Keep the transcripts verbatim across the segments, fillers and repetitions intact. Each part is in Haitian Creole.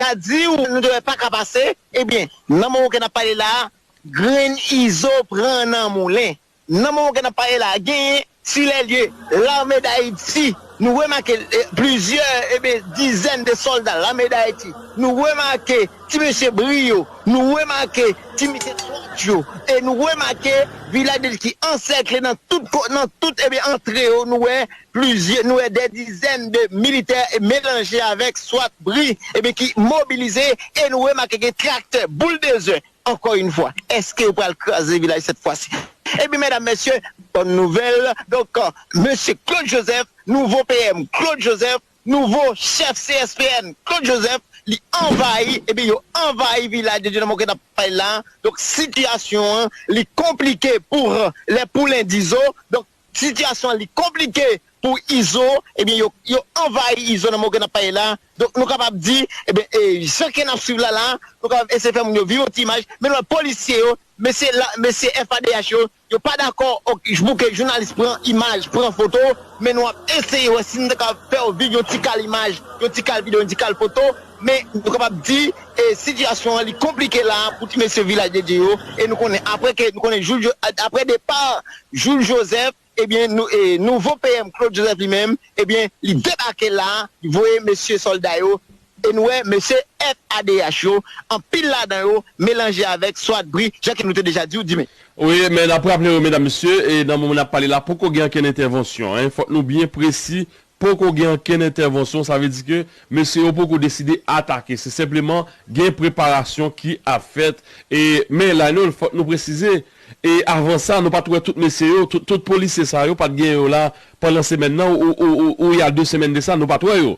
ka di w, nou te wè pa ka pase, ebyen, nan moman ke n ap pale la a, grenn Izo pran nan moulen. Nan moman ke n ap pale la a, genyen, si lè lye, Lame Dayiti, nou remake, eh, plizyè, ebyen, dizèn de sòlda Lame Dayiti. Nou remake ti mesye Bri yo, nou remake ti mesye Twòt yo, e nou remake Vilaj de Dye ki ansèkle nan tout ko-, nan tout, ebyen, antre yo, nou wè plizyè, nou wè dè dizèn de militè e melanje avèk swat Bri, ebyen, ki mobilize, e nou remake gen traktè, bouldozè, ankò yon fwa, èske yo pral kraze Vilaj sèt fwa si? Ebyen, medam, mesye, bòn nouvèl. Donk, mesye Claude Joseph, nouvo P M Claude Joseph, nouvo chèf C S P N Claude Joseph, li anvayi, ebyen, yo anvayi Vilaj de Dye nan moman ke n ap pale la. Donk, sitiyasyon an, li konplike pou lè poulen dizo. Donk, sitiyasyon an, li konplike pou Izo, ebyen, yo, yo anvayi Izo nan moman ke n ap pale la. Donk, nou kapab di, ebyen, e, jan ke n ap swiv la, la, nou kapab eseye fè moun yo viv yon ti imaj, men nou wè polisye yo, mesye la, mesye F A D H yo, yo pa dakò, ok, pou ke jounalis pran imaj, pran foto, men nou ap eseye wè si nou ta ka fè yo viv yon ti kal imaj, yon ti kal videyo, yon ti kal foto, men nou kapab di, e, sitiyasyon an, li konplike la, pou ti mesye Vilaj de Dye yo, e nou konnen, apre ke, nou konnen, Jules Jo-, apre depa Jules Joseph, ebyen, nou, e, nouvo P M Claude Joseph li menm, ebyen, li debake la, li voye mesye sòlda yo, e nou wè mesye F A D H yo, anpil ladan yo, melanje avèk swat Bri, jan ke nou te deja di w, Dime. Wi, men n ap raple yo, medam, mesye, e nan moman n ap pale la, poko gen okenn entèvansyon, en. Fòk nou byen presi, poko gen okenn entèvansyon, sa vle di ke mesye yo poko deside atake. Se senpleman gen preparasyon ki ap fèt. E, men, Lionel, fòk nou presize, e avan sa, nou pa t wè tout mesye yo, tout, tout polisye sa yo, pa t gen yo la pandan semèn nan, ou, ou, ou, ou, y a de semèn de sa, nou pa t wè yo.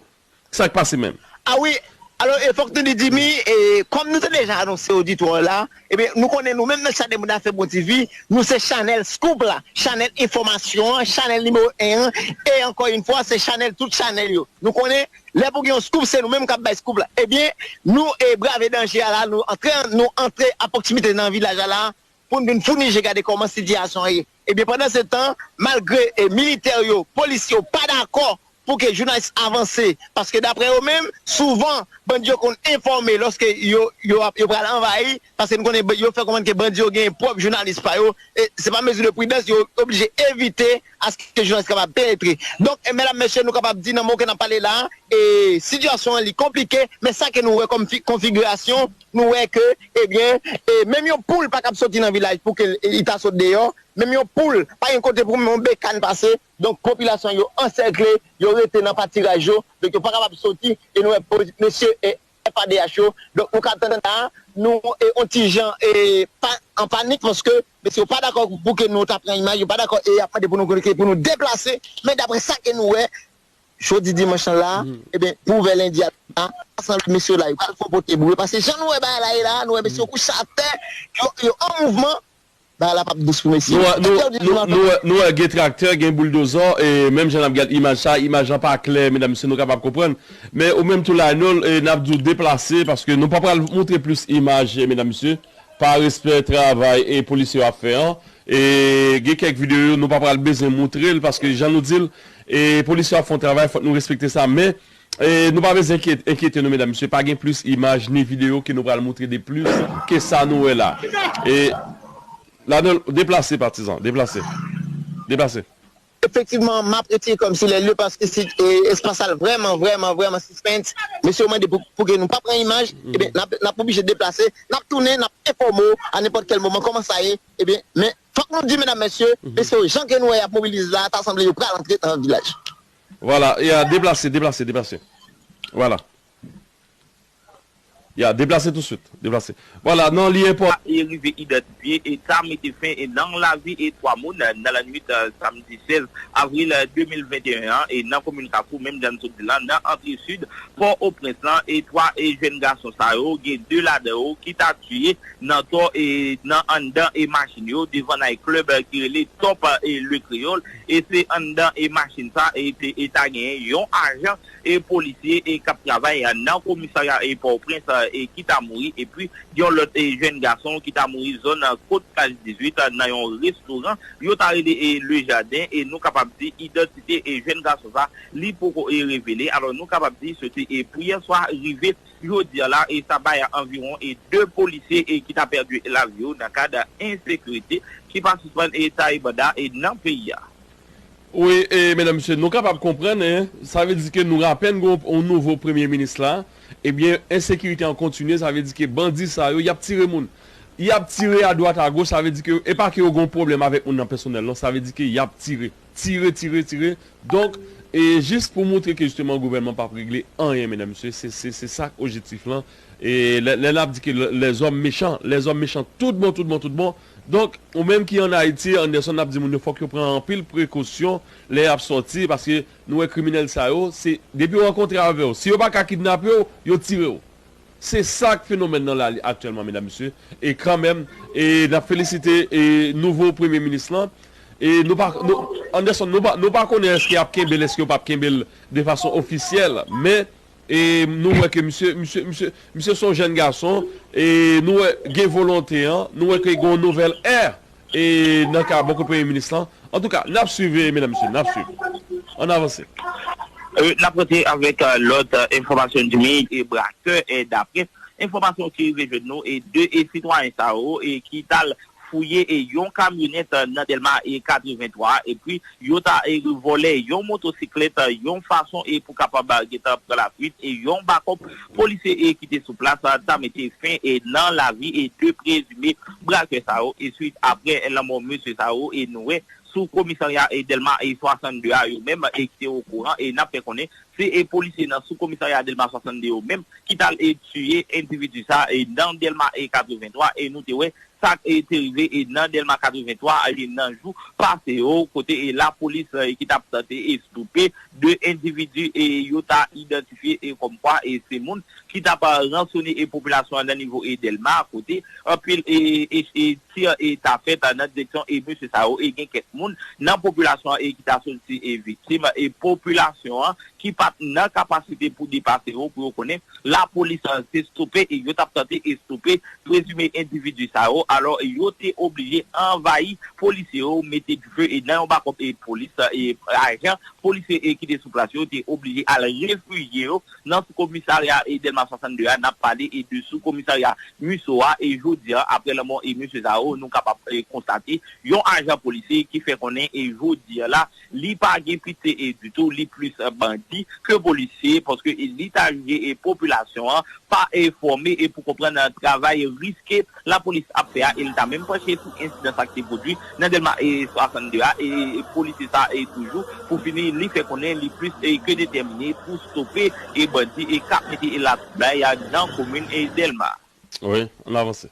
Sa k pase menm? A wi, alò, e fòk nou di, Dimi, e kòm nou te deja anonse oditwa la, ebyen, nou konnen nou menm nan Chademoun Afè Bon T V, nou se chanèl scoop la, chanèl enfòmasyon an, chanèl nimewo en an, e ankò yon fwa, se chanèl tout chanèl yo. Nou konnen, lè pou gen yon scoop, se nou menm k ap bay scoop la. Ebyen, nou, e, brave danje a la, nou antre, nou antre a pwoksimite nan vilaj la la, pou n vin founi je gade kòman sitiyasyon an ye. Ebyen, pandan se tan, malgre, e, militè yo, polis yo pa dakò pou ke jounalis avanse, paske daprè yo menm, souvan, bandi yo konn enfòme lòske yo, yo ap, yo pral anvayi, paske nou konnen ba-, yo fè konprann ke bandi yo gen pwòp jounalis pa yo, e se pa mezi de pridans, yo oblije evite aske jounalis kapab penetre. Donk, e, medam, mesye, nou kapab di nan moman ke n ap pale la, e, sitiyasyon an li konplike, men sa ke nou wè kòm fi-, konfigirasyon, nou wè ke, ebyen, e, menm yon poul pa kab soti nan vilaj pou ke l, e, li ta sot deyò, menm yon poul pa gen kote pou menm yon bekàn pase, donk popilasyon yo ansèkle, yo rete nan patiraj yo, donk yo pa kapab soti, e nou wè po-, mesye, e, F A D H yo, donk nou ka tann la, nou, e, on ti jan, e, pa, an panik, paske mesye yo pa dakò pou ke nou ta pran imaj, yo pa dakò, e, y ap mande pou nou, pou nou deplase, men daprè sa ke nou wè, jodi dimanch lan la, ebyen, pou ouvè lendi a la, ansanm mesye yo la, yo pral fè pote bouye, paske jan nou wè bagay la ye la, nou wè mesye yo kouche atè, yo, yo an mouvman, bagay la p ap dous pou mesye yo. Nou wè, nou, nou, nou wè, nou wè gen traktè, gen bouldozè, e menm jan n ap gade imaj sa, imaj lan pa klè, medam, mesye, nou kapab konprann. Men ou menm tou la, nou, e, n ap di w deplase, paske nou pa pral montre plis imaj, e, medam, mesye, pa respè travay, e, polisye yo ap fè an. E gen kèk videyo, nou pa pral bezwen montre l, paske jan nou di l, e, polisye yo ap fè yon travay, fòk nou respekte sa, men, e, nou pa bezwen enkyet-, enkyete nou, medam, mesye, pa gen plis imaj ni videyo ke nou pral montre de plis ke sa nou wè la. E, Lanel, deplase, patizan, deplase. Deplase. Efektivman, m ap retire kò m sou lè lye paske si, e, espas la vrèman, vrèman, vrèman sispens. Mesye yo mande pou, pou ke nou pa pran imaj, ebyen, n ap, n ap oblije deplase, n ap tounen, n ap enfòme w a nenpòt kèl moman kòman sa ye, ebyen, men fòk nou di, medam, mesye, mesye yo, jan ke nou wè y ap mobilize la, ta sanble yo pral antre nan vilaj. Vwala, ya, deplase, deplase, deplase. Vwala. Ya, deplase touswit. Deplase. Vwala, non, li enpòtan. E rive idantifye e ta mete fen e nan lavi e twa moun nan lannwit, e, samdi sèz avril, e, de mil venteyen an, e nan komin Kafou, menm jan n sot di la, nan antre sid Pòtoprens lan, e twa e jèn gason sa yo, gen de ladan yo ki ta tiye nan tò e nan anndan e machin yo, devan night club, e, ki rele Top, e, Le Creole, e se anndan e machin sa, e te, e ta genyen yon ajan e polisye e k ap travay nan komisarya e Pòtoprens, e ki ta mouri, epi yon lòt e jèn gason ki ta mouri zòn Kot Kaj dizuit nan yon restoran yo ta rele e Le Jardin, e nou kapab di idantite e jèn gason sa li poko e revele. Alò nou kapab di soti e pou yè swa rive jodi a la, e sa bay anviwon e de polisye e ki ta pèdi lavi yo nan kad ensekirite ki pa sispann e taye banda e nan peyi a. Wi, e medam mesye, nou kapab konprann, en, sa vle di ke nou apèn gen yon nouvo premye minis la, ebyen ensekirite an kontinye, sa vle di ke bandi sa yo y ap tire moun. Y ap tire adwat agoch, sa vle di ke e pa ke yo gen yon pwoblèm avèk moun nan pèsonèl non, sa vle di ke y ap tire, tire, tire, tire. Donk, e jis pou montre ke jisteman gouvènman p ap regle anyen medam mesye, se se se sa k objektif lan. E lè lè n ap di ke lèzòm mechan, lèzòm mechan tout bon, tout bon, tout bon. Donk, ou menm ki ann Ayiti, Anderson, n ap di moun yo fòk yo pran anpil prekosyon lè y ap sòti, paske nou wè kriminèl sa yo, se depi yo rankontre avè w, si yo pa ka kidnape w, yo tire w. Se sa k fenomèn nan la aktyèlman medam mesye. E kanmenm, e n ap felisite e nouvo premye minis lan. E nou pa, nou, Anderson, nou pa, nou pa konnen èske y ap kenbe l, èske yo p ap kenbe l de fason ofisyèl, men e nou wè ke misye, misye, misye, misye se yon jèn gason, e nou wè gen volonte an, nou wè ke gen yon nouvèl è e nan ka bò kote premye minis lan. Antouka, n ap swiv, e medam mesye, n ap swiv. Ann avanse. N ap rete avèk lòt enfòmasyon Jimmy e brakè, e daprè enfòmasyon ki rive jwenn nou, e de e sitwayen sa yo e ki t al fouye e yon kamyonèt nan Dèlma e katreven twa, epi yo ta e vòlè yon motosiklèt yon fason e pou kapab gentan pran lafuit, e yon bakòp polisye e ki te sou plas ta mete fen e nan lavi e de prezime brakè sa yo, e swit apre lanmò mesye sa yo e nou wè sou komisarya e Dèlma e swasannde a yo menm e ki te okouran, e n ap fè konnen se e polisye nan sou komisarya Dèlma swasannde yo menm ki t al e tiye endividi sa e nan Dèlma e katreven twa, e nou te wè sa k te rive e nan Dèlma katreven twa e nan jou pase yo, kote e lapolis e ki t ap tante e stoupe de endividi e yo ta idantifye e kòmkwa e se moun ki t ap ransone e popilasyon an nan nivo e Dèlma, kote anpil e e e tir e ta fèt nan direksyon e mesye sa yo, e gen kèk moun nan popilasyon an e ki ta soti e viktim, e popilasyon an ki pa t nan kapasite pou depase yo, pou yo konnen lapolis te stope e yo t ap tante e stope prezime endividi sa yo. Alò yo te oblije anvayi polisye yo, mete dife e nan yon bakòp e polis e ajan polisye e ki te sou plas yo te oblije al refijye yo nan sou komisarya e Dèlma swasannde a. N ap pale e de sou komisarya MISO a, e jodi a apre lanmò e mesye sa yo nou kapab e konstate yon ajan polisye ki fè konnen e jodi a la li pa gen pitye e ditou, li plis bandi ke polisye, paske li ta jije e popilasyon an pa e fòme e pou konprann travay riske lapolis ap fè a, e li ta menm panche sou ensidan sa ki te pwodui nan Dèlma e swasannde a, e polisye sa e toujou pou fini li fè konnen li plis e ke detèmine pou stope e bandi e k ap mete e latwoublay nan komin e Dèlma. Wi, ann avanse.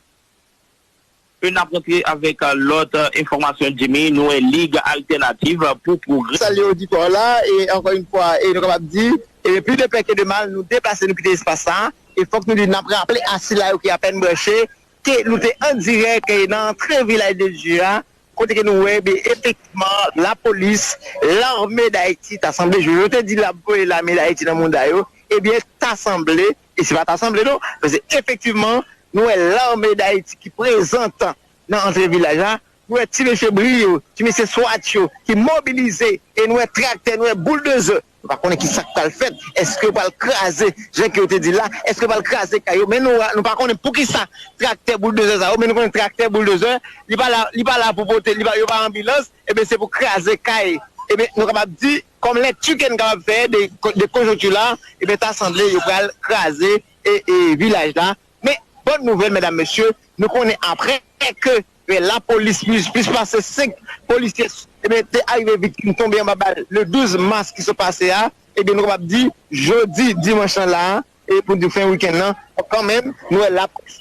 E n ap rantre avèk lòt enfòmasyon Jimmy, nou wè Lig Altènativ pou Pwogrè. Salye oditè la, e ankò yon fwa, e nou kapab di, e pli de pè ke de mal, nou deplase, nou kite espas sa, e fòk nou di n ap raple a sila yo ki apèn branche, ke nou te an dirèk nan antre Vilaj de Dye a, kote ke nou wè, ben, efektivman, lapolis, lame d Ayiti ta sanble, jan yo te di l ap voye lame d Ayiti nan mouda yo, ebyen, ta sanble, e se pa ta sanble non, paske efektivman, nou wè lame d Ayiti ki prezan nan antre vilaj la, nou wè ti mesye bri yo, ti mesye swat yo ki mobilize, e nou wè traktè, nou wè bouldozè. Nou pa konnen ki sa k pral fèt. Èske yo pral kraze, jan ke yo te di la, èske yo pral kraze kay yo? Men nou, nou pa konnen poukisa traktè bouldozè sa yo, men nou konnen traktè bouldozè, li pa la, li pa la pou pote, li pa, yo pa anbilans, ebyen se pou kraze kay. Ebyen nou kapab di, kòm lèkti ke n kapab fè de, de konjonkti la, ebyen ta sanble yo pral kraze e, e vilaj la. Men, bòn nouvèl, medam, mesye, nou konnen apre ke e, lapolis, plis, plis pase senk polisye, ebyen, te arive viktim, tonbe anba bal le douz mas ki sot pase a, ebyen, nou kapab di, jodi, dimanch lan la, e pou di fen wikenn nan, kanmenm, nou wè lapolis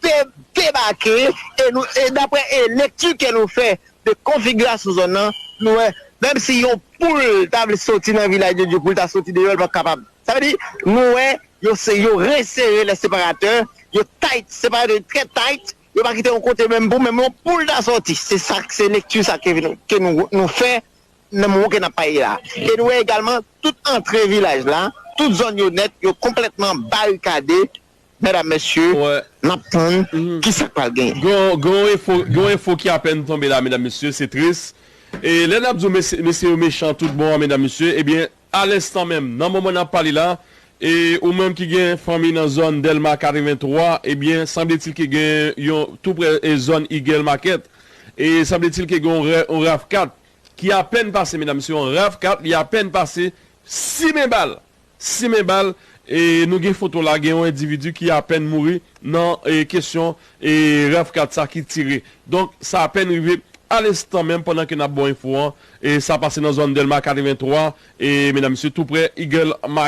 de, debake, e nou, e daprè e lekti ke nou fè de konfigirasyon zòn nan, nou wè, menm si yon poul ta vle soti nan Vilaj de Dye pou l ta soti deyò, l pa kapab. Sa vle di, nou wè, yo se, yo resere lè separatè, yo tight, separatè yo trè tight, yo pa kite yon kote menm pou menm yon poul ta soti. Se sa, se lekti sa ke nou, ke nou, nou fè nan moman ke n ap pale la. E nou wè egalman, tout antre vilaj la, tout zòn yo nèt, yo konplètman barikade, Medam, mesye, Wè. N ap tann ki sa k pral genyen. Gon, gon enfo, gon enfo ki apèn tonbe la, medam, mesye, se tris. E lè n ap di w mesye, mesye yo mechan tout bon, medam, mesye, ebyen, a lenstan menm, nan moman n ap pale la, e ou menm ki gen fanmi nan zòn Dèlma katrevenntwa, ebyen, sanbletil ke gen yon tou prè e zòn Eagle Market, e sanbletil ke gen yon rè- yon rav kat ki apèn pase, medam, mesye, yon rav kat, li apèn pase simen bal. Simen bal, e nou gen foto la, gen yon endividi ki apèn mouri nan e, kesyon e, rav kat sa ki tire. Donk, sa apèn rive a lenstan menm pandan ke n ap ba w enfo an, e sa pase nan zòn Dèlma katrevenntwa, e medam, mesye, tou prè Eagle